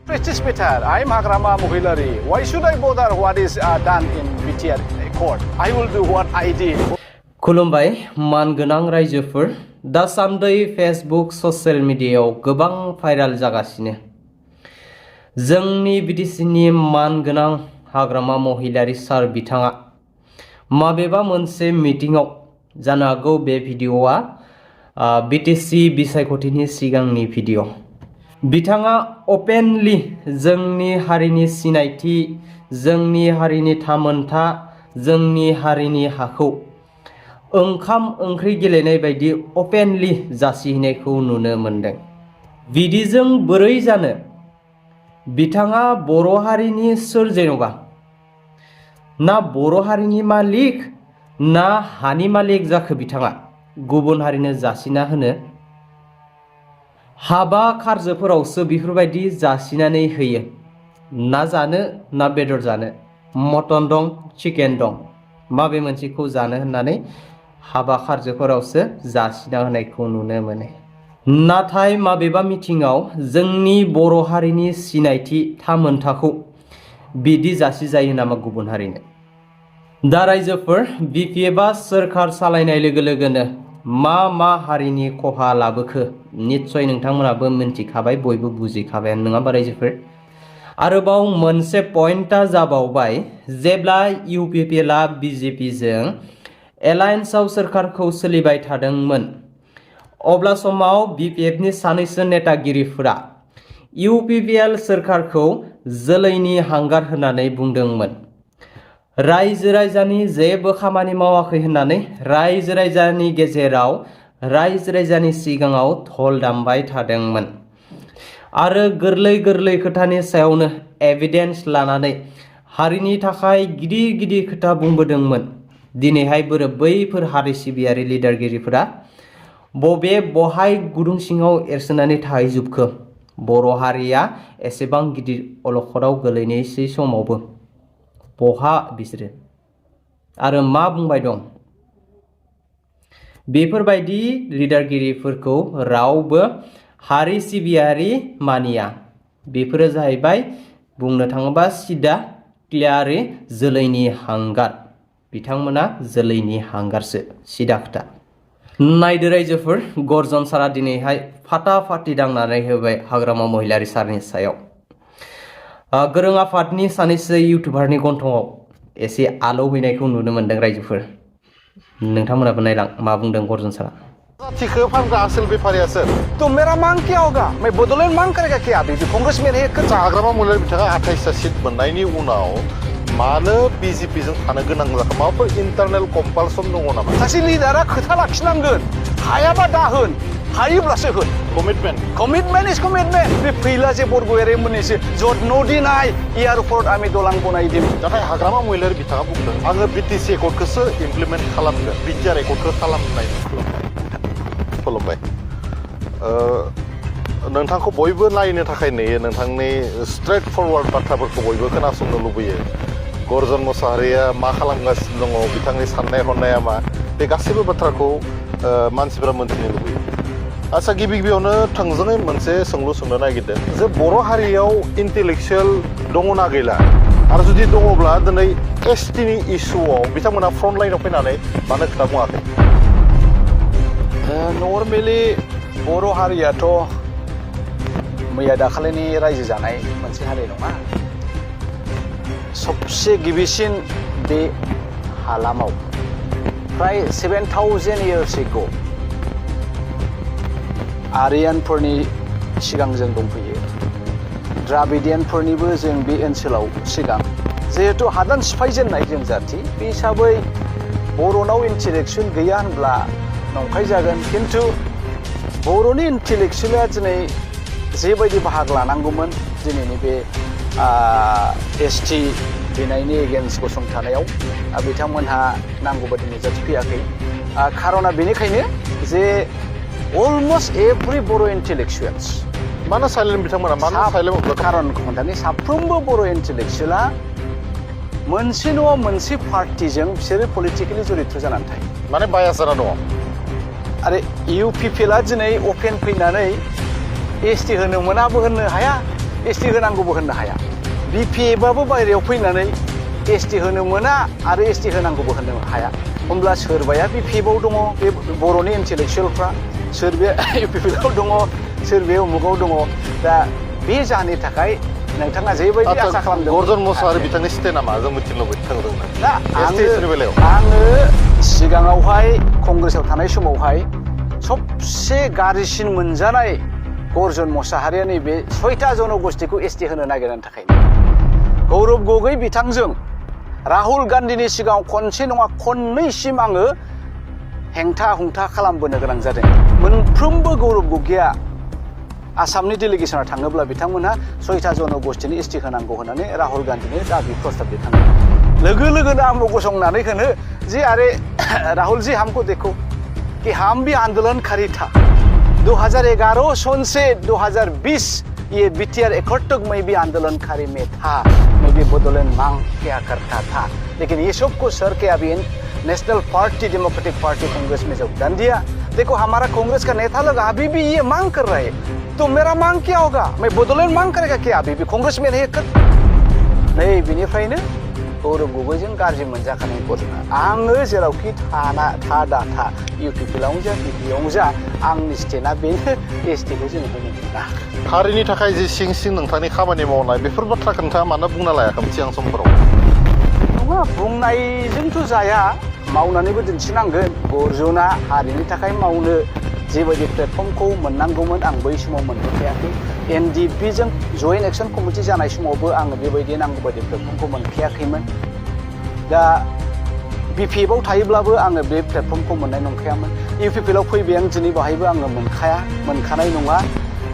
Which is better? I'm Hagrama Mahilary. Why should I bother what is done in BTech court? I will do what I did. खुलुमबाय मानगोनां रायजोफोर दासान्दै Facebook social मिडियायाव गोबां viral जागासिनो जोंनि बिटिसिनि मानगोनां हाग्रामा महिलारी सार बिथाङा माबेबा मोनसे मिटिंआव जानो हागौ बे भिडिअआ बिटिसि बिसायख'थिनि सिगांनि भिडिअ बिथाङा ओपेनलि जोंनि हारिनि सिनायथि जोंनि हारिनि थामोनथा जोंनि हारिनि हाखौ ओंखाम ओंख्रि गेलेनाय बायदि ओपेनलि जासिहैनायखौ नुनो मोनदों। बिदिजों बोरै जानो बिथाङा बर' हारिनि सोर जेन'बा ना बर' हारिनि मालिक ना हानि मालिक जाखो बिथाङा गुबुन हारिनो जासिना होनो हाबा खारजोफोरावसो बेफोरबायदि जासिनानै होयो ना जानो ना बेदर जानो मटन दं चिकेन दं माबे मोनसेखौ जानो होननानै हाबा खारजोफोरावसो जासिना होनायखौ नुनो मोनो। नाथाय माबेबा मिटिंआव जोंनि बर' हारिनि सिनायथि थामोनथाखौ बिदि जासि जायो नामा गुबुन हारिनो? दा रायजोफोर बिपिएफआ सोरखार सालायनाय लोगो लोगोनो मा हारिनि खहा लाबोखो निश्चय नोंथांमोनाबो मिन्थिखाबाय बयबो बुजिखाबाय नङा होमबा रायजोफोर? आरोबाव मोनसे पइन्टआ जाबावबाय जेब्ला UPPLआ BJPजों एलायन्सआव सोरखारखौ सोलिबाय थादोंमोन अब्ला समाव BPFनि सानैसो नेतागिरिफोरा UPPL सोरखारखौ जोलैनि हांगार होननानै बुंदोंमोन। रायजो राजानि जेबो खामानि मावाखै होननानै रायजो राजानि गेजेराव रायजो राजानि सिगाङाव धल दामबाय थादोंमोन आरो गोरलै खोथानि सायावनो एभिडेन्स लानानै हारिनि थाखाय गिदिर खोथा बुंबोदोंमोन। दिनैहाय बोरो बैफोर हारि सिबियारि लिडारगिरिफोरा बहाय गुदुं सिङाव एरसोनानै थाहैजोबखो बर' हारिया एसेबां गिदिर अलखदाव गोलैनायसै समावबो बहा बिसोरो आरो मा बुंबाय दं बेफोरबायदि लिडारगिरिफोरखौ रावबो हारि सिबियारि मानिया बेफोरो जाहैबाय बुंनो थाङोबा सिदा क्लियारै जोलैनि हांगार बिथांमोना जोलैनि हांगारसो सिदा खोथा। नायदो रायजोफोर गर्जन सारा दिनैहाय फाटाफाटि दांनानै होबाय हाग्रामा महिलारी सारनि सायाव गोरों आफादनि सानैसो इउटुबारनि गन्थङाव एसे आलौहैनायखौ नुनो मोनदों रायजोफोर नोंथांमोनाबो नायलां मा बुंदों गर्जन सारा। जातिखौ फानग्रा आसल बेफारियासो तो मेरा मांग क्या होगा मैं बोडोलैंड मांग करेगा क्या अभी कांग्रेस में है हाग्रामा महिलारी बिथाङा 28टा सिट मोननायनि उनाव मानो BJPजों थानो गोनां जाखो माबाफोर इन्टारनेल कम्पालसन दङ नामा? सासे लिडारा खोथा लाखिनांगोन हायाबा दाहोन हायोब्लासो होन कमिटमेन्ट इज कमिटमेन्ट बे फैला जे बरगयारि मोननैसो जद नदिनाय एयारपर्ट आमि दलां बनायदों नाथाय हाग्रामा महिलारी बिथाङा बुंदों आङो BTC एकर्डखौसो इमप्लिमेन्ट खालामगोन BTR एकर्डखौ खालामनाय खुलुमबाय नोंथांखौ बयबो नायनो थाखाय नेयो नोंथांनि स्ट्रेट फरवार्ड बाथ्राफोरखौ बयबो खोनासंनो लुबैयो गर्जन मोसाहारिया मा खालामगासिनो दङ बिथांनि साननाय हनाया मा बे गासैबो बाथ्राखौ मानसिफोरा मोनथिनो लुबैयो। आচ্ছা गिबियावनो थोंजोङै मोनसे सोंलु सोंनो नागिरदों जे बर' हारियाव इन्टेलेक्सुवेल दङना गैला आरो जुदि दङब्ला दिनै STनि इस्युआव बिथांमोना फ्रन्ट लाइनाव फैनानै मानो खोथा बुङाखै? नर्मेलि बर' हारियाथ' मैया दाखालिनि रायजो जानाय मोनसे हारि नङा सबसे गिबिसिन बे हालामाव फ्राय 7000 years ago आरियानफोरनि सिगां जों दंफैयो द्राबिडियानफोरनिबो जों बे ओनसोलाव सिगां जिहेतु हादान सिफायजेननाय जों जाथि बे हिसाबै बर'नाव इन्टेलेक्सुवेल गैया होनब्ला नंखाय जागोन खिन्थु बर'नि इन्टेलेक्सुवेला दिनै जेबायदि बाहागो लानांगौमोन दिनैनि बे ST बिनायनि एगेन्स्ट गसंथानायाव बिथांमोनहा नांगौ बायदि नुजाथिफैयाखै खारना बेनिखायनो जे अलमोस्ट एभ्रि बर' इन्टेलेक्सुवेल्स मानो साइलेन्ट बिथांमोना मानो साइलेन्ट खारनखौ खोन्थानि साफ्रोमबो बर' इन्टेलेक्सुवेला मोनसे नङा मोनसे पार्टिजों बिसोरो पलिटिकेलि जड़ित जानानै थायो माने बायास जाना दङ आरो UPPLआ दिनै अपेन फैनानै ST होनो मोनाबो होननो हाया एसटि होनांगौबो होननो हाया बिपिएफआबो बायरायाव फैनानै एसटि होनो मोना आरो एसटि होनांगौबो होननो हाया होमब्ला सोरबाया बिपिएफआव दङ बे बर'नि इन्टेलेक्सुवेलफ्रा सोरबाया इउपिपिएलआव दङ सोरबाया उमुगाव दङ दा बे जाहोननि थाखाय नोंथाङा जेबायदि आसा खालामदों गर्जन मसाहारि बिथांनि स्टेटआ मा जों मिथिनो लुबैदों दा एसटिनि बेलायाव आङो सिगाङावहाय कंग्रेसआव थानाय समावहाय सबसे गाज्रिसिन मोनजानाय गर्जन मसाहारिया नैबे 6टा जनगोष्ठीखौ एसटि होनो नागिरनायनि थाखायनो गौरब गगৈ बिथांजों राहुल गान्धीनि सिगाङाव खनसे नङा खननैसिम आङो हेंथा हुंथा खालामबोनो गोनां जादों मोनफ्रोमबो गौरब गगैया आसामनि डेलिगेसनाव थाङोब्ला बिथांमोनहा 6टा जनगोष्ठीनि एसटि होनांगौ होननानै राहुल गान्धीनि दाबि प्रस्ताब दैखाङो लोगो लोगोनो आंबो गसंनानै होनो जे अरे राहुल जी हमको देखो कि हम भी आंदोलनकारी था 2011 सन से 2020 ये बीटीआर इकट्ठक में भी आंदोलनकारी में था मैं भी बोडोलैंड मांग क्या करता था लेकिन ये सबको सर के अभी national party democratic party Congress में योगदान दिया देखो हमारा कांग्रेस का नेता लोग अभी भी ये मांग कर रहे हैं तो मेरा मांग क्या होगा मैं बोडोलैंड मांग करेगा क्या अभी भी कांग्रेस में नहीं कर नहीं बिनिफ्रायनो गौरब गगैजों गाज्रि मोनजाखानाय गजना आङो जेरावखि था इउपिपिएलआवनो जा बिपिएफआवनो जा आंनि स्टेटआ बेनो एसटिखौ जों होनो मोना हारिनि थाखाय जे सिं सिं नोंथांनि खामानि मावनाय बेफोर बाथ्राखौ नोंथाङा मानो बुंना लायाखैमोन सिगां समफोराव नङा बुंनायजोंथ' जाया मावनानैबो दिन्थिनांगोन गर्जना हारिनि थाखाय मावनो जेबायदि प्लेटफर्मखौ मोननांगौमोन आं बै समाव मोनबोखायाखै एनडिपिजों जयेन्ट एक्सन कमिटि जानाय समावबो आङो बेबायदि नांगौ बायदि प्लेटफर्मखौ मोनखायाखैमोन दा बिपिएफआव थायोब्लाबो आङो बे प्लेटफर्मखौ मोननाय नंखायामोन इउपिपिएलआव फैबाय आं दिनै बाहायबो आङो मोनखानाय नङा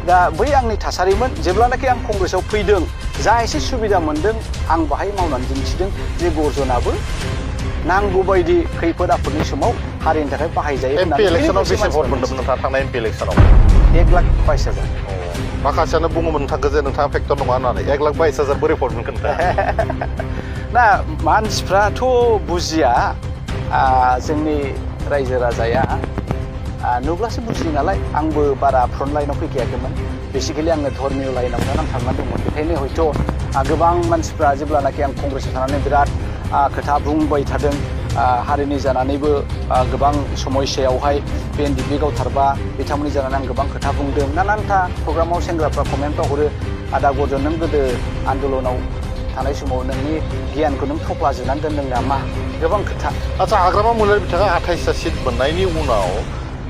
दा बै आंनि थासारिमोन जेब्लानाखि आं कंग्रेसआव फैदों जा एसे सुबिदा मोनदों आं बाहाय मावनानै दिन्थिदों जे गर्जनाबो नांगौ बायदि खैफोद आफोदनि समाव हारिनि थाखाय बाहायजायो एमपि इलेक्सनाव बेसे भट मोन्दोंमोन नोंथाङा थांनाय एमपि इलेक्सनाव 1,22,000 माखासेयानो बुङोमोन नोंथांखौ जे नोंथाङा फेक्टर नङा होननानै 1,22,000 बोरै भट मोनगोन ना मानसिफ्राथ' बुजिया जोंनि रायजो राजाया नुब्लासो बुजियो नालाय आंबो बारा फ्रन्ट लाइनाव फैखायाखैमोन बेसिकेलि आङो धर्मीय लाइनावनो नांथाबनानै दंमोन बेखायनो हयथ' गोबां मानसिफ्रा जेब्लानाखि आं कंग्रेसआव थानानै बिराद खोथा बुंबाय थादों हारिनि जानानैबो गोबां समयसायावहाय बे एनडिपि गावथारबा बिथांमोननि जानानै आं गोबां खोथा बुंदों नानानथा प्रग्रामाव सेंग्राफ्रा कमेन्टफ्राव हरो आदा गर्जन नों गोदो आन्दलनाव थानाय समाव नोंनि गियानखौ नों थफ्लाजोबनानै दोनदों नामा गोबां खोथा आच्चा हाग्रामा महिलारि बिथाङा 28टा सिट मोननायनि उनाव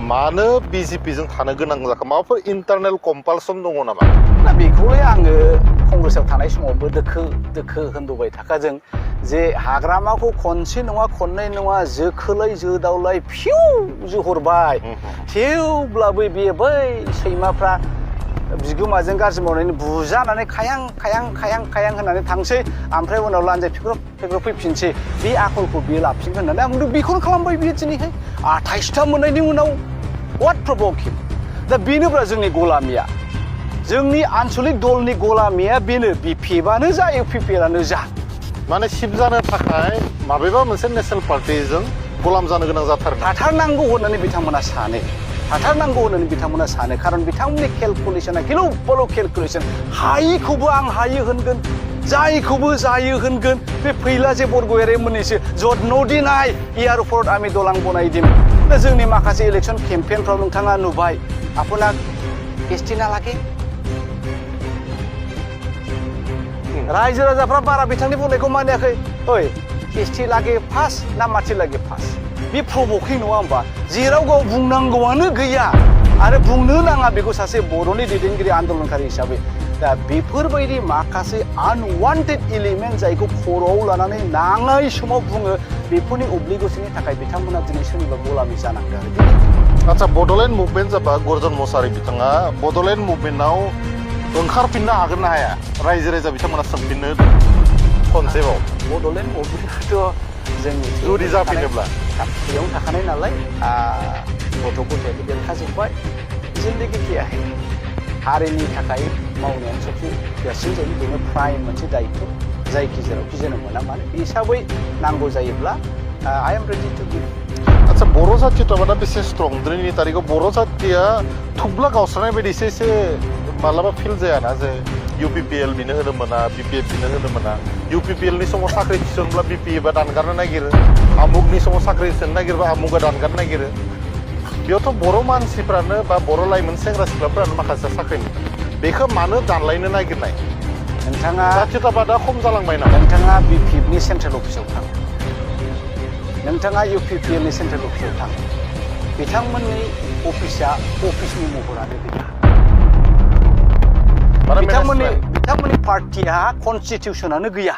मानो बिजेपिजों थानो गोनां जाखो माबाफोर इन्टारनेल कम्पालसन दङ नामा दा बेखौलाय आङो कंग्रेसआव थानाय समावबो दोखो होनबोबाय थाखाजों जे हाग्रामाखौ खनसे नङा खननै नङा जोखोलै जोदावलाय फिउ जोहरबाय थेवब्लाबो बियो बै सैमाफ्रा बिगोमाजों गाज्रि मावनानै बुजानानै खायां होननानै थांसै ओमफ्राय उनाव लान्जाय फिग्रब फैफिनसै बे आखलखौ बियो लाफिनगोन होननानै आं बुंदों बेखौनो खालामबाय बियो दिनैहाय 28टा मोननायनि उनाव वाट प्रभकिं दा बेनोब्रा जोंनि गलामिया जोंनि आन्चलिक दलनि गलामिया बेनो बिपिएफआनो जा इउपिपिएलआनो जा माने सिप जानो थाखाय माबेबा मोनसे नेशनेल पार्टिजों गलाम जानो गोनां जाथारो थाथारनांगौ होननानै बिथांमोना सानो खारन बिथांमोननि केलकुलेसना गिलु बालु केलकुलेसन हायिखौबो आं हायो होनगोन जायखौबो जायो होनगोन बे फैला जे बरगयारि मोननैसो जदन'दि नाय एयारपर्ट आमि दलां बनायदिम दा जोंनि माखासे इलेक्सन केम्पेनफ्राव नोंथाङा नुबाय आपना एसटि ना लागे रायजो राजाफ्रा बारा बिथांनि बुंनायखौ मानियाखै ओइ एसटि लागे फार्स्ट ना माथि लागे फार्स्ट बे प्रभकिं नङा होमबा जेराव गाव बुंनांगौआनो गैया आरो बुंनो नाङा बेखौ सासे बर'नि दैदेनगिरि आन्दोलनकारि हिसाबै दा बेफोरबायदि माखासे आनवान्टेड एलिमेन्ट जायखौ खर'आव लानानै नाङै समाव बुङो बेफोरनि अब्लिगेसननि थाखाय बिथांमोना दिनै सोरनिबा गलामि जानांदों आरो आच्चा बड'लेण्ड मुभमेन्ट जाबा गर्जन मसाहारि बिथाङा बड'लेण्ड मुभमेन्टआव ओंखारफिननो हागोन ना हाया रायजो राजा बिथांमोना सोंफिननो खनसेबाव बड'लेण्ड मुभमेन्टआथ' जोंनि जुदि जाफिनोब्ला बेयावनो थाखानाय नालाय गथ' गथायाबो देरखाजोब्बाय जिन्दगि गैयाखै हारिनि थाखाय मावनायानो सबसे देरसिन जायो बेनो प्राइम मोनसे दायित्व जायखि जेरावखि जोनोम मोना मानो बे हिसाबै नांगौ जायोब्ला I am ready to give आच्चा बर' जाथियाथ' माने बेसे स्ट्रं दिनैनि तारिखाव बर' जाथिया थुब्ला गावस्रानाय बायदि एसे मालाबा फिल जायाना जे UPPL बिनो होनो मोना BTech बिनो होनो मोना UPPL नि समाव साख्रि थिसनब्ला BPE बा दानगारनो नागिरो आमुगनि समाव साख्रि थिसननो नागिरबा आमुगा दानगारनो नागिरो बेयावथ' बर' मानसिफ्रानो बा बर' लाइमोन सेंग्रा सिख्लाफ्रानो माखासे साख्रि बेखौ मानो दानलायनो नागिरनाय नोंथाङा जाथियताबादा खम जालांबाय नामा नोंथाङा BPF नि सेन्ट्रेल अफिसाव थां नोंथाङा UPPL नि सेन्ट्रेल अफिसाव थां बिथांमोननि अफिसनि महरानो गैया बिथांमोननि पार्टिया कनस्टिटिउसनानो गैया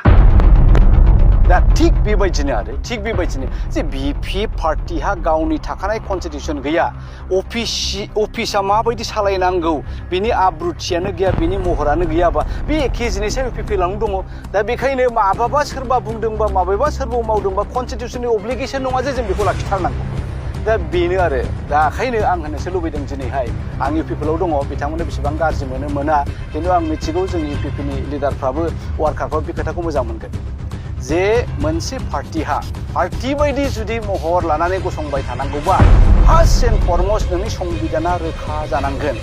दा थिग बेबायदिनो जे BP पार्टिहा गावनि थाखानाय कनस्टिटिउसन गैया अफिसा माबायदि सालायनांगौ बिनि आब्रुथियानो गैया बिनि महरानो गैयाबा बे एखे जिनिसा UPPLआवनो दङ दा बेखायनो माबाबा सोरबा बुंदोंबा माबेबा सोरबा मावदोंबा कनस्टिटिउसननि अब्लिगेसन नङा जे जों बेखौ लाखिथारनांगौ दा बेनो आरो दा ओंखायनो आं होननोसो लुबैदों दिनैहाय आं UPPLआव दङ बिथांमोननो बेसेबां गाज्रि मोना खिन्थु आं मिथिगौ जोंनि UPPनि लिडारफ्राबो वार्कारफ्राबो बे खोथाखौ मोजां मोनगोन जे मोनसे पार्टि बायदि जुदि महर लानानै गसंबाय थानांगौबा फार्स्ट एन्ड फरमस्ट नोंनि संबिधाना रोखा जानांगोन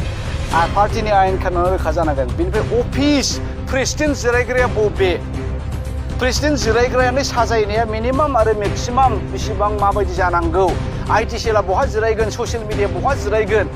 पार्टिनि आयेन खानुना रोखा जानांगोन बेनिफ्राय अफिस प्रेसिडेन्ट जिरायग्राया बबे प्रेसिडेन्ट जिरायग्रायानो साजायनाया मिनिमाम आरो मेक्सिमाम बेसेबां माबायदि जानांगौ IT सेला बहा जिरायगोन ससियेल मिडिया बहा जिरायगोन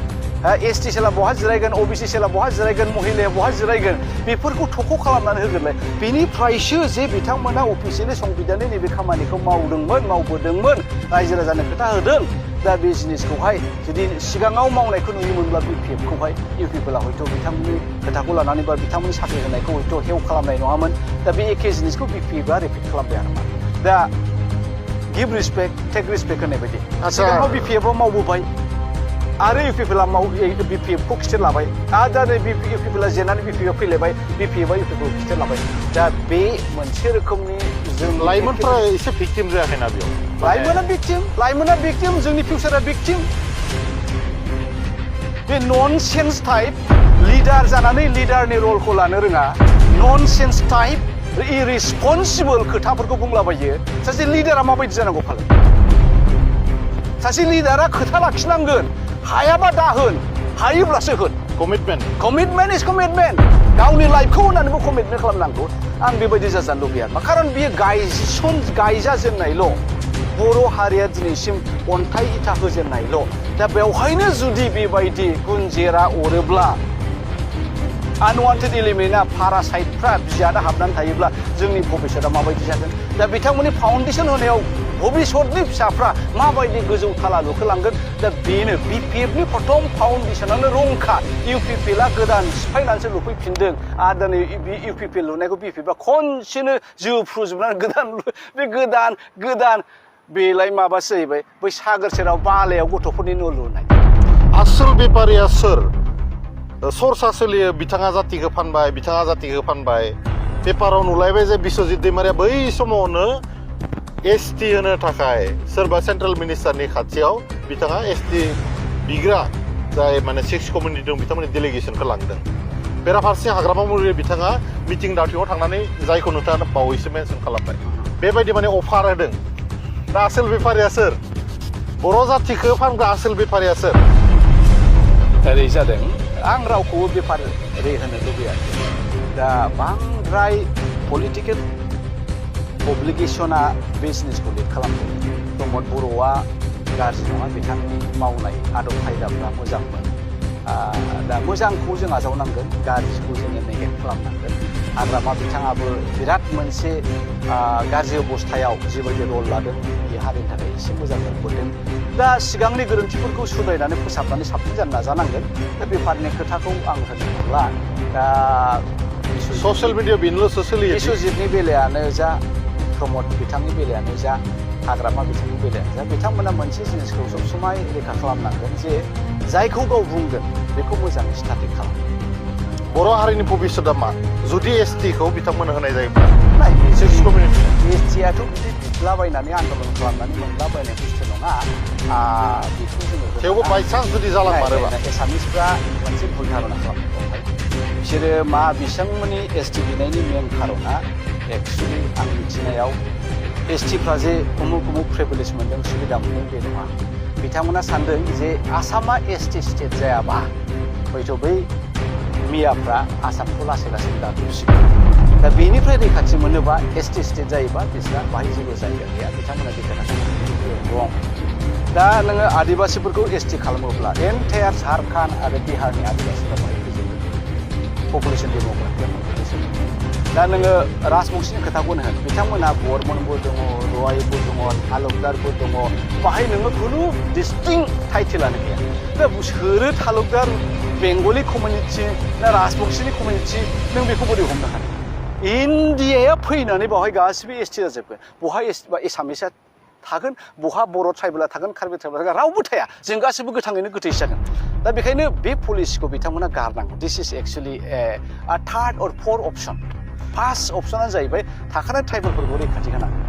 ST सेला बहा जिरायगोन OBC सेला बहा जिरायगोन महिलाया बहा जिरायगोन बेफोरखौ थख' खालामनानै होगोनलाय बेनिफ्रायसो जे बिथांमोना अफिसियेलि संबिधाननि नैबे खामानिखौ मावबोदोंमोन रायजो राजानो खोथा होदों दा बे जिनिसखौहाय जुदि सिगाङाव मावनायखौ नुयोमोनब्ला BPFखौहाय UPPLआ हयथ' बिथांमोननि खोथाखौ लानानै बा बिथांमोननि साख्रि होनायखौ हयथ' हेव खालामनाय नङामोन दा बे एखे जिनिसखौ BPFआ रिपिट खालामबाय आरोमा दा गिभ रिसपेक्ट टेक रिसपेक्ट होननाय बायदि सिगाङाव BPFआ मावबोबाय आरो UPPLआ BPFखौ खिथेर लाबाय आरो दा UPPLआ जेननानै BPFआव फैलायबाय BPFआ UPPLखौ खिथेर लाबाय दा बे मोनसे रोखोमनि जों लाइमोनफ्रा एसे भिक्टिम जायाखैना बेयाव लाइमोना भिक्टिम जोंनि फिउचारा भिक्टिम बे ननसेन्स टाइप लिडार जानानै लिडारनि रलखौ लानो रोङा ननसेन्स टाइप इरेसपन्सिबल खोथाफोरखौ बुंलाबायो सासे लिडारा माबायदि जानांगौ फालाय सासे लिडारा खोथा लाखिनांगोन हायाबा दा होन हायोब्लासो होन कमिटमेन्ट इज कमिटमेन्ट गावनि लाइफखौ होनानैबो कमिटमेन्ट खालामनांगौ आं बेबायदि जाजानो लुबैया खारन बियो गायजाजेननायल' बर' हारिया दिनैसिम अन्थाइ इथा होजेननायल' दा बेवहायनो जुदि बेबायदि गुनजेरा अरोब्ला आनवान्टेड एलिमेन्टआ पारासाइटफ्रा बिजादा हाबनानै थायोब्ला जोंनि भबिष्यतआ माबायदि जागोन दा बिथांमोननि फाउन्डेसन होनायाव भबिष्यतनि फिसाफ्रा माबायदि गोजौ थाला लुखोलांगोन दा बेनो BPFनि प्रथम फाउन्डेसनानो रंखा UPPLआ गोदान सिफायनानैसो लुफैफिनदों आरो दिनै UPPL लुनायखौ BPFआ खनसेनो जोफ्रुजोबनानै गोदान बेलाय माबासो जाहैबाय बै सागोर सेराव बालायाव गथ'फोरनि न' लुनाय आसोल बेपारिया सोर सरसा सोलियो बिथाङा जातिखौ फानबाय पेपाराव नुलायबाय जे बिश्वजित दैमारिया बै समावनो ST होनो थाखाय सोरबा सेन्ट्रेल मिनिस्टारनि खाथियाव बिथाङा ST बिग्रा जाय माने 6 कमिउनिटि दं बिथांमोननि डेलिगेसनखौ लांदों बेराफारसे हाग्रामा मुरिया बिथाङा मिटिं दावथिङाव थांनानै जायखौ नोंथाङा बावैसो मेनसन खालामबाय बेबायदि माने अफार होदों दा आसोल बेफारिया सोर बर' जातिखौ फानग्रा आसोल बेफारिया सोर ओरै जादों आं रावखौबो बेफारि होनो लुबैयाखै दा बांद्राय पलिटिकेल अब्लिगेसना बे जिनिसखौ लिड खालामदों प्रमद बर'आ गाज्रि नङा बिथांनि मावनाय आदब खायदाफ्रा मोजांमोन दा मोजांखौ जों आजावनांगोन गाज्रिखौ जोङो नेगेट खालामनांगोन हाग्रामा बिथाङाबो बिराद मोनसे गाज्रि अबस्थायाव जिबायदि रल लादों बे हारिनि थाखाय एसे मोजां मोनबोदों दा सिगांनि गोरोन्थिफोरखौ सुद्रायनानै फोसाबनानै साबसिन जानो नाजानांगोन दा बेफारनि खोथाखौ आं होनो थांला दा ससियेल मिडिया बेनोल'सो सोलियो बिश्वजितनि बेलायानो जा प्रमद बिथांनि बेलायानो जा हाग्रामा बिथांनि बेलायानो जा बिथांमोना मोनसे जिनिसखौ सब समाय रैखा खालामनांगोन जे जायखौ गाव बुंगोन बेखौ मोजाङै स्टाडि खालाम बर' हारिनि भबिष्यतआ मा जुदि STखौ बिथांमोननो होनाय जायोब्ला STआथ' बिदि बिदलाबायनानै आन्दलन खालामनानै मोनलाबायनाय बुस्थु नङा बेखौ जोङो थेवबो बायसान्स जुदि जालांमारोबा एसामिसफ्रा मोनसे भुल धारना खालामनाय बिसोरो बिथांमोननि ST बिनायनि मेन खारना एक्सुवेलि आं मिथिनायाव STफ्रा जे उमुक प्रिभिलेज मोन्दों सुबिदा मोन्दों बे नङा बिथांमोना सानदों जे आसामा ST स्टेट जायाबा हयथ' बै मियाफ्रा आसामखौ लासै लासै गाग्लोबसिगोन दा बेनिफ्राय रैखाथि मोनोबा एसटि स्टेट जायोबा बिसोरहा बाहाय जेबो जायगा गैया बिथांमोना रं दा नोङो आदिबासिफोरखौ एसटि खालामोब्ला एन्टायार झारखान्ड आरो बिहारनि आदिबासिफ्रा बाहाय फैजोबगोन पपुलेसन डेम'ग्राफिया दा नोङो राजबंशीनि खोथाखौनो होन बिथांमोनहा बर्मनबो दङ रयबो दङ तालुकदारबो दङ बाहाय नोङो खुनु डिस्टिंक्ट टाइटेलानो गैया दा सोरो तालुकदार बेंगलि कमिउनिटि ना राजबंशीनि कमिउनिटि नों बेखौ बोरै हमनो हानो इन्डियाया फैनानै बावहाय गासिबो एसटि जाजोबगोन बहा एसामिसआ थागोन बहा बर' ट्राइबेला थागोन कार्बि ट्राइबेला थागोन रावबो थाया जों गासिबो गोथाङैनो गोथैसो जागोन दा बेखायनो बे पलिसिखौ बिथांमोना गारनांगौ दिस इज एक्सुवेलि थार्ड अर फोर्थ अप्सन फार्स्ट अपसना जाहैबाय थाखानाय ट्राइबेलफोरखौ रैखाथि होनांगौ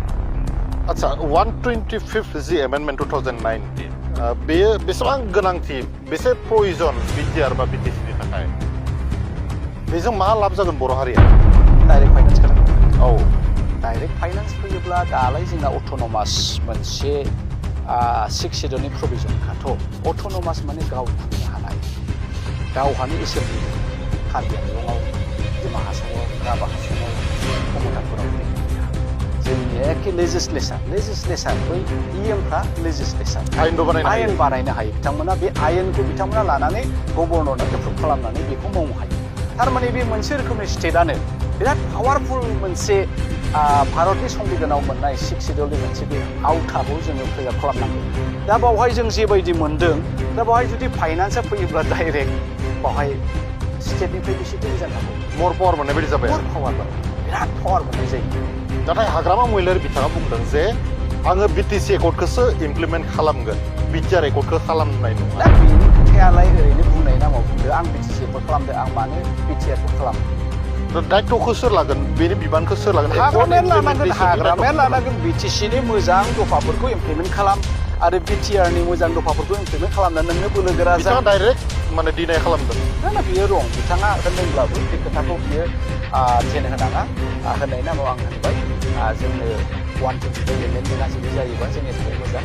आच्छा 125th जि एमेन्डमेन्ट 2019 बेयो बेसेबां गोनांथि बेसे प्रयोजन बिटिआर बा बिटिसिनि थाखाय बेजों मा लाब जागोन बर' हारिया डाइरेक्ट फाइनान्स खालामो औ डाइरेक्ट फाइनान्स फैयोब्ला दालाय जोंना अट'नमास मोनसे 6 शेड्युलनि प्रभिजनखाथ' अट'नमास माने गाव खुंनो हानाय गावहानो एसेम्बलि कार्बि आंलंआव डिमा हासाराव राभा हासाराव कमलकापुराव जोंनि एखे लेजिस्लेसार बै इएमफ्रा लेजिस्लेसार आयेन बानायनो हायो बिथांमोना बे आयेनखौ बिथांमोना लानानै गभर्नरनो एप्रुभ खालामनानै बेखौ मावनो हायो थारमाने बे मोनसे रोखोमनि स्टेटआनो बिराद पावारफुल मोनसे भारतनि संबिधानाव मोननाय 6 शेड्युलनि मोनसे बे आवथाखौ जोङो प्रिजार्भ खालामनांगौ दा बावहाय जों जेबायदि मोनदों दा बावहाय जुदि फाइनान्सआ फैयोब्ला डाइरेक्ट बावहाय स्टेटनिफ्राय बेसे दै जानांगौ मर पावार मोननाय बायदि जाबाय मर पावार बिराद पावार मोननाय जायो नाथाय हाग्रामा महिलारि बिथाङा बुंदों जे आङो बिटिसि एकर्डखौसो इमप्लिमेन्ट खालामगोन बिटिआर एकर्डखौ खालामनाय नङा दा बेनि खोथायालाय ओरैनो बुंनाय नामाव बुंदों आं बिटिसि एकर्ड खालामदों आं मानो बिटिआरखौ खालामो दायित्वखौ सोर लागोन बेनि बिबानखौ सोर लागोन हाग्रामाया लानांगोन बिटिसिनि मोजां दफाफोरखौ इमप्लिमेन्ट खालाम आरो बिटिआरनि मोजां दफाफोरखौ इमप्लिमेन्ट खालामनानै नोंनो बोलो गोरा बिथाङा डाइरेक्ट माने डिनाय खालामदों ना बियो रं बिथाङा होनदोंब्लाबो बे खोथाखौ बियो जेन होनाङा होननाय नामाव आं होनबाय जोंनो 125 एमेन्डमेन्टआ जुदि जायोबा जोंनि थाखाय मोजां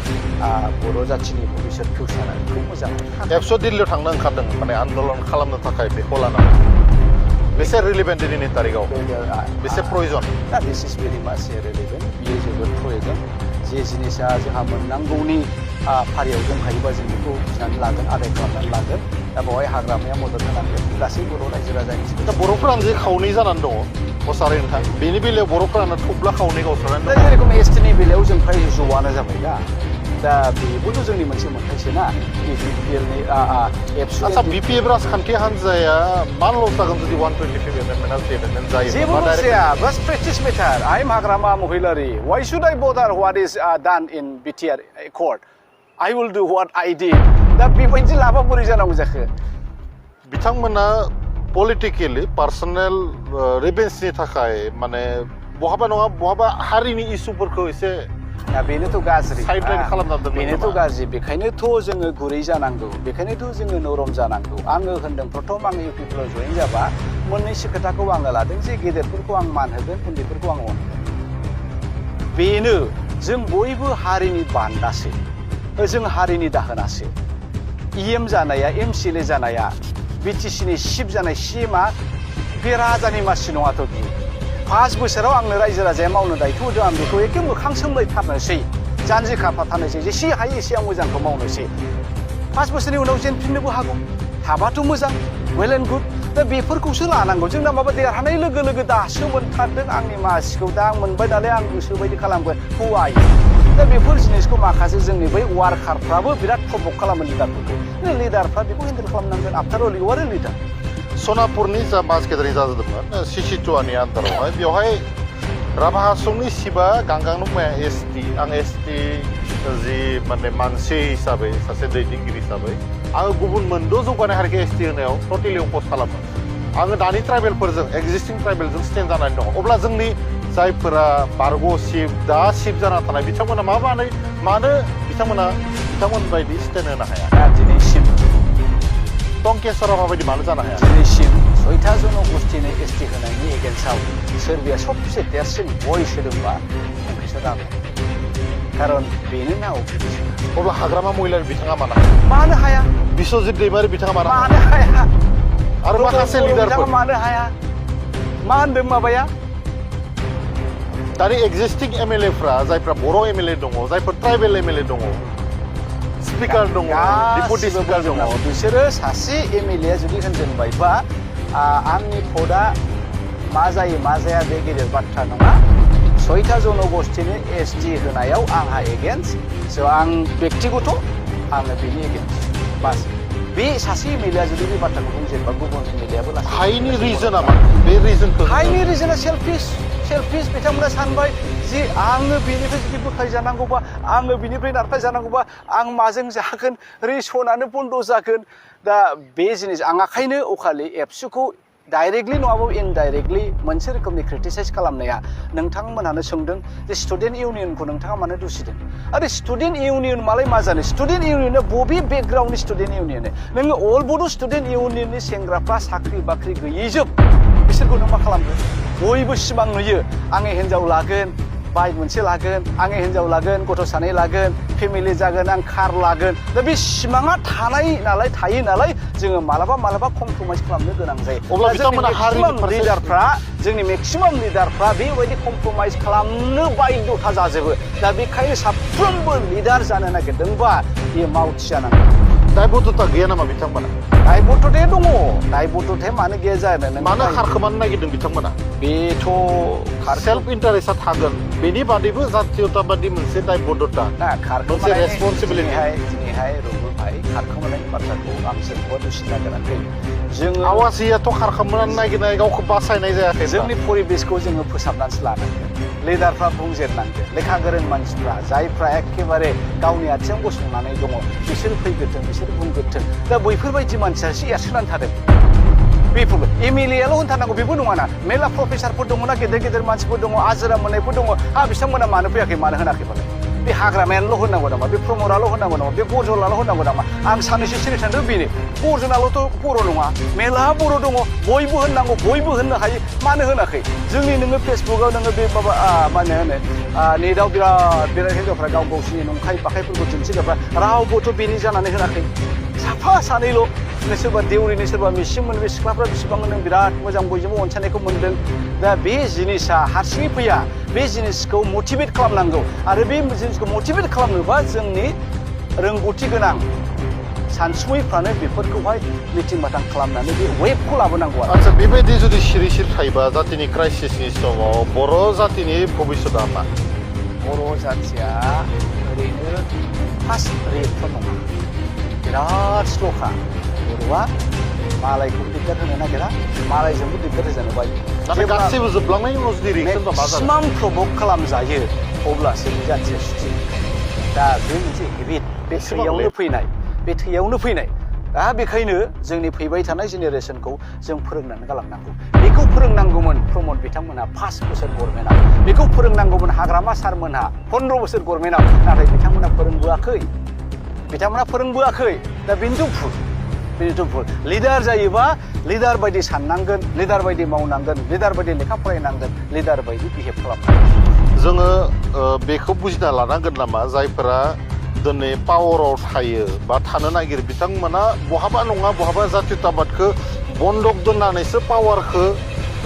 बर' जाथिनि भबिष्यत फिउचारखौ मोजां एबस' दिल्लीयाव थांनो ओंखारदों माने आन्दलन खालामनो थाखाय बेखौ लानानै बेसे रिलेभेन्ट दिनैनि तारिखाव बेसे प्रयोजन दा दिस इज भेरि माच रिलेभेन्ट बियो जोबोद प्रयोजन जे जिनिसा जोंहा मोननांगौनि फारियाव दंखायोबा जों बेखौ फिनानै लागोन आदाय खालामनानै लागोन दा बेवहाय हाग्रामाया मदद होनांगोन गासै बर' रायजो राजानि दा बर'फोरानो जे खावनै जानानै दङ मसाहारि नोंथां बेनि बेलायाव बर'फोरानो थुब्ला खावनै गावस्रानानै दं जेरेखम एसटिनि बेलायाव जों फ्राय ज'आनो जाबाय दा बेबोथ' जोंनि मोनसे मोनथायसो ना UPPLनि आच्छा BPF राजखान्थि हान्जाया मा लस जागोन जुदि 125 एमेन्डमेन्टआ एमेन्डमेन्ट जायो जेबो लस जाया बास practice matter I am Hagrama Mohilary why should I bother what is done in BTR accord I will do what I did दा बेबायदि लाबा बोरै जानांगौ जाखो बिथांमोना पलिटिकेलि पार्सनेल रिभेन्सनि थाखाय माने बहाबा नङा बहाबा हारिनि इस्युफोरखौ एसे बेनोथ' गाज्रि साइडलाइन खालामना दोनदों बेनोथ' गाज्रि बेखायनोथ' जोङो गुरै जानांगौ बेखायनोथ' जोङो नरम जानांगौ आङो होनदों प्रथम आङो UPPLआव जइन जाबा मोननैसो खोथाखौ आङो लादों जे गेदेरफोरखौ आं मान होगोन उन्दैफोरखौ आं अनगोन बेनो जों बयबो हारिनि बान्दासो जों हारिनि दाहोनासो EM जानाया MCLA जानाया बिटिसिनि चिफ जानाय CMआ बे राजानि मासि नङाथ' बियो 5 बोसोराव आंनो रायजो राजाया मावनो दायथ' होदों आं बेखौ एखे मोखां सोमलायथारनोसै जानजि खाफ्राथारनोसै जेसे हायो एसे आं मोजांखौ मावनोसै 5 बोसोरनि उनाव जेनफिननोबो हागौ हाबाथ' मोजां वेल एन्ड गुड दा बेफोरखौसो लानांगौ जोंना माबा देरहानाय लोगो लोगो दासो मोनथारदों आंनि मासिखौ दा आं मोनबाय नालाय आं गोसोबायदि खालामगोन हु आर इउ दा बेफोर जिनिसखौ माखासे जोंनि बै वार्कारफ्राबो बिराद प्रभक खालामो लिडारफोरखौ लिडारफ्रा बेखौ हेन्डेल खालामनांगोन after all U R A leader सनापुरनि जा मास गेदेरिं जादोंमोन सिसिटुवानि आन्दारावहाय बेवहाय राभा हासंनि सिबा गांगां नंमाया ST आं ST जि माने मानसि हिसाबै सासे दैदेनगिरि हिसाबै आङो गुबुन मोनद' जौगानाय हारिखौ ST होनायाव टटेलि अपोज खालामो आङो दानि ट्राइबेलफोरजों एक्जिस्टिं ट्राइबेलजों स्टेन्ड जानानै दङ अब्ला जोंनि जायफोरा बारग' सिफ दा सिफ जाना थानाय बिथांमोना मानो बिथांमोन बायदि स्टेन्ड होनो हाया दिनैसिम टंकेश्वराव माबायदि मानो जानो हाया दिनैसिम 6था जन'गोष्ठीनो ST होनायनि एगेन्स्टआव सोरबाया सबसे देरसिन भइस होदोंबा टंकेश्वर राभा खारन बेनो ना अब्ला हाग्रामा महिलारि बिथाङा मानो हाया बिश्वजित दैमारि बिथाङा मानो हाया आरो माखासे लिडारफोर मानो हाया मा होनदों माबाया दानि एक्जिस्टिं एमएलए फ्रा जायफ्रा बर' एमएलए दङ जायफोर ट्राइबेल एमएलए दङ स्पिकार दङ डिपुटि स्पिकार दङ बिसोरो सासे एमएलए जुदि होनजेनबायबा आंनि भटआ मा जायो मा जाया बे गेदेर बाथ्रा नङा 6टा जनगोष्ठीनि एसटि होनायाव आंहा एगेन्स्ट स' आं बेक्तिगत आङो बेनि एगेन्स्ट बास बे सासे एमएलएआ जुदि बे बाथ्राखौ बुंजेनबा गुबुन एमएलएआबो हाइनि रिजोना मा बे रिजोनखौ हाइनि रिजोना सेल्फिश बिथांमोना सानबाय जे आङो बेनिफ्राय जुदि बोखारजानांगौबा आङो बेनिफ्राय नारख्लायजानांगौबा आं माजों जागोन रेसनानो बन्द जागोन दा बे जिनिस आं आखायनो अखालि एबसुखौ डाइरेक्टलि नङाबाबो इनडाइरेक्टलि मोनसे रोखोमनि क्रिटिसाइज खालामनाया नोंथांमोनानो सोंदों जे स्टुडेन्ट इउनियनखौ नोंथाङा मानो दुसिदों आरो स्टुडेन्ट इउनियन मालाय मा जानो स्टुडेन्ट इउनियना बबे बेकग्राउन्डनि स्टुडेन्ट इउनियन नोङो अल बड' स्टुडेन्ट इउनियननि सेंग्राफ्रा साख्रि बाख्रि गैयैजोब बिसोरखौ नों मा खालामदों बयबो सिमां नुयो आङो हिन्जाव लागोन बाइक मोनसे लागोन आङो हिन्जाव लागोन गथ' सानै लागोन फेमिलि जागोन आं कार लागोन दा बे सिमाङा थायो नालाय जोङो मालाबा कमप्रमाइज खालामनो गोनां जायो अब्ला बिथांमोना हारिनि लिडारफ्रा जोंनि मेक्सिमाम लिडारफ्रा बेबायदि कमप्रमाइज खालामनो बायद'था जाजोबो दा बेखायनो साफ्रोमबो लिडार जानो नागिरदोंबा बेयो मावथि जानांगोन दायबद्धता गैया नामा बिथांमोना दायबद्धताया दङ दायबद्धताया मानो गैया जानो मानो खारखोमानो नागिरदों बिथांमोना बेथ' सेल्फ इन्टारेस्टआ थागोन बेनि बादैबो जातीयताबादि मोनसे दायबद्धता मोनसे रेसपन्सिबिलिटि दिनैहाय रुबुल भाई खारखोमानायनि बाथ्राखौ आं सोरखौबा दुसिनो नागिराखै जोङो आवाजियाथ' खारखोमानो नागिरनाय गावखौ बासायनाय जायाखै जोंनि परिबेसखौ जोङो फोसाबनानैसो लानांगोन लिडारफ्रा बुंजेननांगोन लेखा गोरों मानसिफ्रा जायफ्रा एखेबारे गावनि आथिङाव गसंनानै दङ बिसोर फैग्रोथों बिसोर बुंग्रोथों दा बैफोरबायदि मानसियासो एरसोनानै थादों बेफोरबो एमएलएआल' होनथारनांगौ बेबो नङाना मेरला प्रफेसारफोर दङना गेदेर मानसिफोर दङ आजिरा मोननायफोर दङ बिथांमोना मानो फैयाखै मानो होनाखै मालाय बे हाग्रामायानोल' होननांगौ नामा बे प्रमदाल' होननांगौ नामा बे गजलाल' होननांगौ नामा आं साननैसो सिरि थांदों बेनो गजनाल'थ' बर' नङा मेरला बर' दङ बयबो होननांगौ बयबो होननो हायो मानो होनाखै जोंनि नोङो फेसबुकाव नोङो बे माबा मा होनो नेटआव बिराद हिनजावफ्रा गावसिनि नंखाय बाखायफोरखौ दिन्थिग्राफ्रा रावबोथ' बेनि जानानै होनाखै साफा सानैल' सोरबा देउरिनि सोरबा मिसिं मोनबे सिख्लाफ्रा बेसेबां नों बिराद मोजां बयजोंबो अनसायनायखौ मोन्दों दा बे जिनिसा हारसिङै फैया बे जिनिसखौ मटिभेट खालामनांगौ आरो बे जिनिसखौ मटिभेट खालामनोबा जोंनि रोंगौथि गोनां सानसुमैफ्रानो बेफोरखौहाय मिटिं माटां खालामनानै बे वेबखौ लाबोनांगौ आरो आচ্ছা बेबायदि जुदि सिरि थायोबा जातिनि क्राइसिसनि समाव बर' जातिनि भबिष्यतआ मा बर' जातिया ओरैनो फार्स्ट रेटथ' नङा बिराद स्ल'खा बर'आ मालायखौ दिगदार होनो नागिरा मालायजोंबो दिगदार होजानो बायो नाथाय गासैबो जोबलांनायनि उनाव जुदि रिएक्सन मा जागोन मेक्सिमाम प्रभक खालामजायो अब्लासो बे जातिया सुथि दा बे मोनसे हेबिट बे थैयावनो फैनाय दा बेखायनो जोंनि फैबाय थानाय जेनेरेसनखौ जों फोरोंनानै गालांनांगौ बेखौ फोरोंनांगौमोन प्रमद बिथांमोनहा 5 बोसोर गभर्नमेन्टआव बेखौ फोरोंनांगौमोन हाग्रामा सारमोनहा 15 बोसोर गभर्नमेन्टआव नाथाय बिथांमोना फोरोंबोआखै दा बेनोथ' भुल लिडार जायोबा लिडार बायदि साननांगोन लिडार बायदि मावनांगोन लिडार बायदि लेखा फरायनांगोन लिडार बायदि बिहेभ खालामनांगोन जोङो बेखौ बुजिना लानांगोन नामा जायफोरा दिनै पावाराव थायो बा थानो नागिरो बिथांमोना बहाबा नङा बहाबा जातीयताबादखौ बन्दक दोननानैसो पावारखौ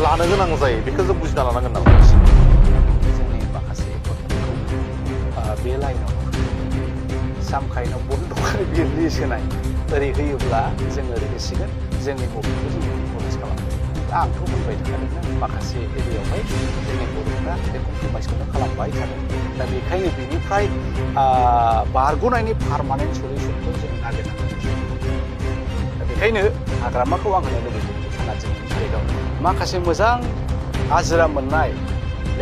लानो गोनां जायो बेखौ जों बुजिना लानांगोन नामा जोंनि माखासे बे लाइनाव सामखाइनाव बन्दक लिस्ट होनाय ओरै होयोब्ला जों ओरै होसिगोन जोंनि मुभमेन्टखौ जों कमप्रमाइज खालामगोन आंथ' बुंबाय थाखादोंना माखासे एरियायावहाय जोंनि बर'फ्रा बे कमप्रमाइजखौनो खालामबाय थादों दा बेखायनो बेनिफ्राय बारग'नायनि पारमानेन्ट सलिउसनखौ जों नागिरनांगोन दा बेखायनो हाग्रामाखौ आं होनो लुबैदों बिथाङा जोंनि थारिखआव माखासे मोजां आजिरा मोननाय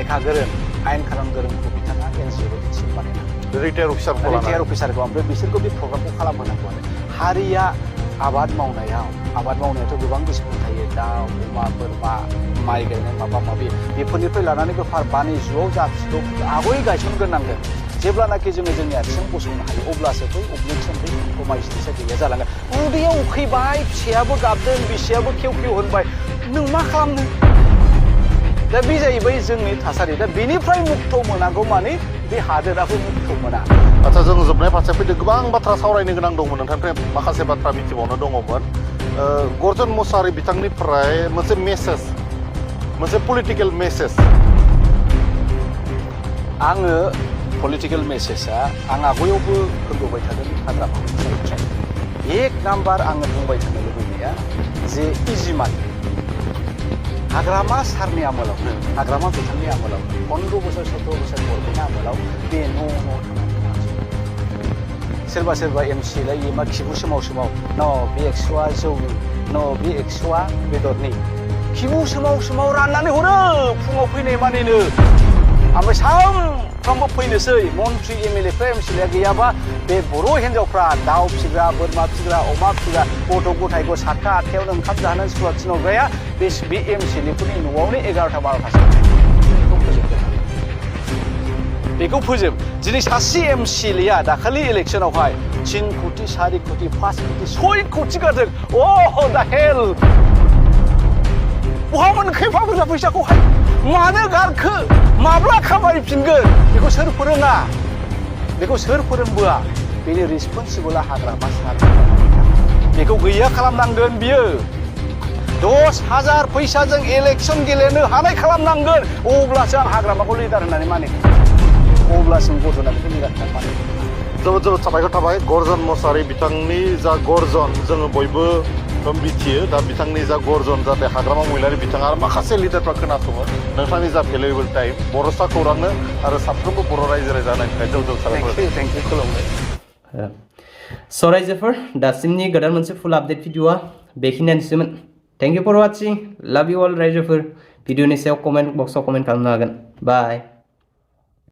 लेखा गोरों आयेन खालाम गोरोंखौ बिथाङा एनजिअ बायदि टिम बानायनांगौ रिटायार अफिसारखौ ओमफ्राय बिसोरखौ बे प्रग्रामखौ खालामहोनांगौ आरो हारिया आबाद मावनायाथ' गोबां डिसिप्लिन थायो दाउ अमा बोरमा माइ गायनाय माबा माबि बेफोरनिफ्राय लानानै बेफार बानिज्यआव जाथिखौ आगय गायसनग्रोनांगोन जेब्लानाखि जोङो जोंनि आथिङाव गसंनो हायो अब्लासो बै अबजेक्सन बै कमप्रमाइसनिसो गैया जालांगोन उदैयाव उखैबाय फिसायाबो गाबदों बिसियाबो खेव होनबाय नों मा खालामनो दा बे जाहैबाय जोंनि थासारि दा बेनिफ्राय मुक्त मोनागौ माने बे हादोराबो मुक्त मोना आচ্ছা जों जोबनाय फारसे फैदों गोबां बाथ्रा सावरायनो गोनां दंमोन नोंथांनिफ्राय माखासे बाथ्रा मिथिबावनो दङमोन गर्जन मसाहारि बिथांनिफ्राय मोनसे मेसेज मोनसे पलिटिकेल मेसेज आङो पलिटिकेल मेसेजआ आं आगोलावबो होबोबाय थादों हाग्रामानिफ्राय एक नाम्बार आङो बुंबाय थानो लुबैनाया जे इजि मानि हाग्रामा सारनि आमोलावनो हाग्रामा बिथांनि आमोलावनो 15 बोसोर 17 बोसोर बर'नि आमोलाव बे न' सोरबा सोरबा एमसि लायो मा खिबु सोमाव न बे 100आ जौनि न बे 100आ बेदरनि खिबु सोमाव राननानै हरो फुङाव फैनाय मानिनो ओमफ्राय सामफ्रामबो फैनोसै मन्त्रि एमएलएफ्रा एमसिएलए गैयाबा बे बर' हिन्जावफ्रा दाउ फिग्रा बोरमा फिग्रा अमा फिग्रा गथ' गथायखौ 7टा 8टायावनो ओंखाम जाहोनानै स्कुलाव थिनहरग्राया बे एमसिएलएफोरनि न'आवनो 11टा 12टासो बेखौ फोजोब दिनै सासे एमसिएलएआ दाखालि इलेक्सनावहाय 3 कोटि 4 कोटि 5 कोटि 6 कोटि गारदों अ दा हेल बहा मोनखो एफा बुरजा फैसाखौहाय मानो गारखो माब्ला खामायफिनगोन बेखौ सोर फोरोङा बेखौ सोर फोरोंबोआ बेनि रिसपन्सिबोला हाग्रामा सार बेखौ गैया खालामनांगोन बियो 10,000 फैसाजों इलेक्सन गेलेनो हानाय खालामनांगोन अब्लासो आं हाग्रामाखौ लिडार होननानै मानिगोन अब्लासिम गजना बेखौ लिडार होननानै मानिगोन जोबोद जोबोद साबायखर थाबाय गर्जन मसाहारि बिथांनि जा गर्जन जोङो बयबो मिथियो दा बिथांनि जा गर्जन जाहाथे हाग्रामा महिलारि बिथाङा आरो माखासे लिडारफ्रा खोनासङो नोंथांनि जा भेलुएबल टाइम बर'सा खौरांनो आरो साफ्रोमबो बर' रायजो राजानि थाखाय जोबोद जोबोद साबायखर थेंक इउ खुलुमबाय स' रायजोफोर दासिमनि गोदान मोनसे फुल आपडेट भिडिअआ बेखिनियानोसैमोन thank you for watching love you अल रायजोफोर भिडिअनि सायाव कमेन्ट बक्सआव कमेन्ट खालामनो हागोन बाय